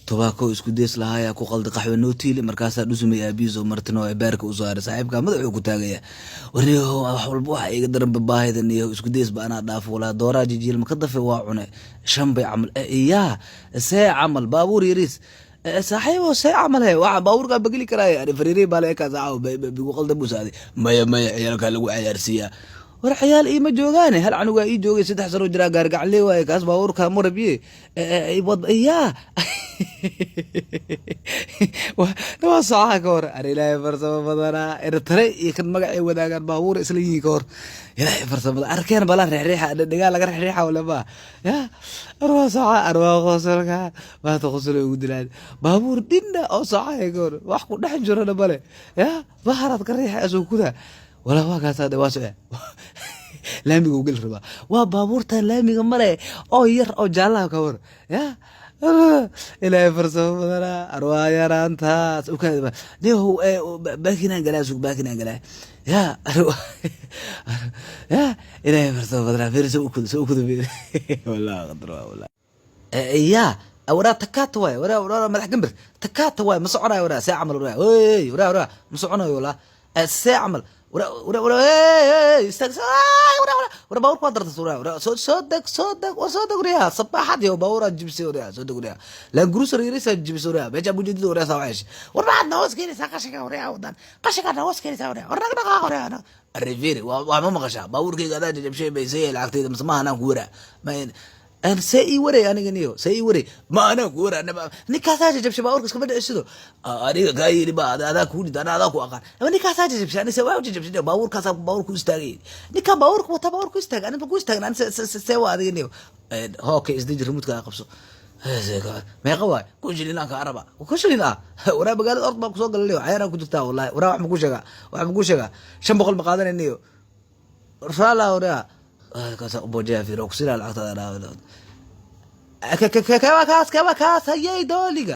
Tobaako isku dees lahaaya ku qalda qaxwe noo tiili. Markaasaa dhusumay aabihiis oo martino ee beerka u saaray. Saaxiibka madaxuu ku taagaya. Warniyo, wax walba waxa iga daran baahida. Niyo, isku dees ba anaa dhaafo walaa. Dooraa jijiil ma ka dafe, waa cune shan bay camal. Yaa see camal baabuur yariis, saaxiibo, see camal he waxa baabuurkaa bageli karaaye. Ani fariirey baa le kaas caaw bigu qalda buu saaday. Maya, maya, ciyaalkaa lagu cayaarsiiyaa. War ciyaal iima joogaane, hal canugaa ii joogay, 3 sano jiraa, gaargacanle waaye kaas. Baabuurka murabiye yaa waa socaha ka hor. Ar Ilaahay farsamo badanaa. Ertare iyo kan magacay wadaagaan, baabuur isla yihiin ka hor. Ilaahay farsamo badan. Arkeen balaan reexreexa dhadhagaa laga reexreexa wala ma ya. Arwaa soca, arwaa qosolka maanta qosol ugu dilaan. Baabuur dhinna oo socaya ka hor, wax ku dhex jirana male. Ya baharaad ka riixa asoo kuda walaa waa kaasaa waa soce, laamiga u geli rabaa. Waa baabuurta laamiga male oo yar oo jaallaha ka war. Ya Ilaahay farsamo badanaa. Arwaa yaraantaas nihow, baakinaan galaa, sug, baakinaan galaa. Ya ya Ilaahay farsamo badanaa. Fiir soo ukuda, soo ukuda, fiir. Wallahi qadar waa wallahi. Ya waraa takaata waay, waraa, waraa madax gambir takaata waay. Ma soconayo waraa, see camal waraa? Hey, waraa, waraa, ma soconayo walaa. See camal waraa, waraa, waraa? Hey, istaag waraa, waraa, waraa, baabuurka waa dartas. Waraa, waraa, soo, soo deg, soo deg, war soo deg waraa. Sabaaxad yo baabuuraa jibisay waraa, soo deg waraa. Land Cruiser yarisaa jibisay waraa. Meesha bujeedida waraa saa waxeesh. War maxaad nahoos keenaysaa qashinka waraa? Wadan qashinkaa nahoos keenaysaa waraa. War naga dhaqaaq waraa. Arrifiri waa ma maqashaa? Baabuurkayga adaa jajabshay baysay, lacagtayda mise maaha? Anaan ku waraa ma see ii waray aniga? Niyo, see ii waray? Ma anaa ku waraa? Ninkaasaa jajabshay baabuurka, iskama dhicisido. Aniga kaa yidhi ba adaa kuu dhita, ana adaa ku aqaan. Ama ninkaasaa jajabshay, ani se waa jajabshay baabuurkaasaa. Baabuur ku istaagay ninkaa, baabuurka wata, baabuur ku istaagay, ani ma ku istaagin. Ani see waa adiga? Niyo, hooka isdeji, remote-ka qabso. Meeqa waay? 1000 shilin aan kaa raba. 1000 shilin ah waraa? Magaalada ord baan kusoo galay, cayaaraan ku jirtaa wallahi. Waraa, wax ma ku sheegaa? Wax ma ku sheegaa? 500 ma qaadanayniyo? Raala waraa, kaasa ubojaya. Fiiro kusilaa lacagtaada. Kaas, kaas hayay dooliga.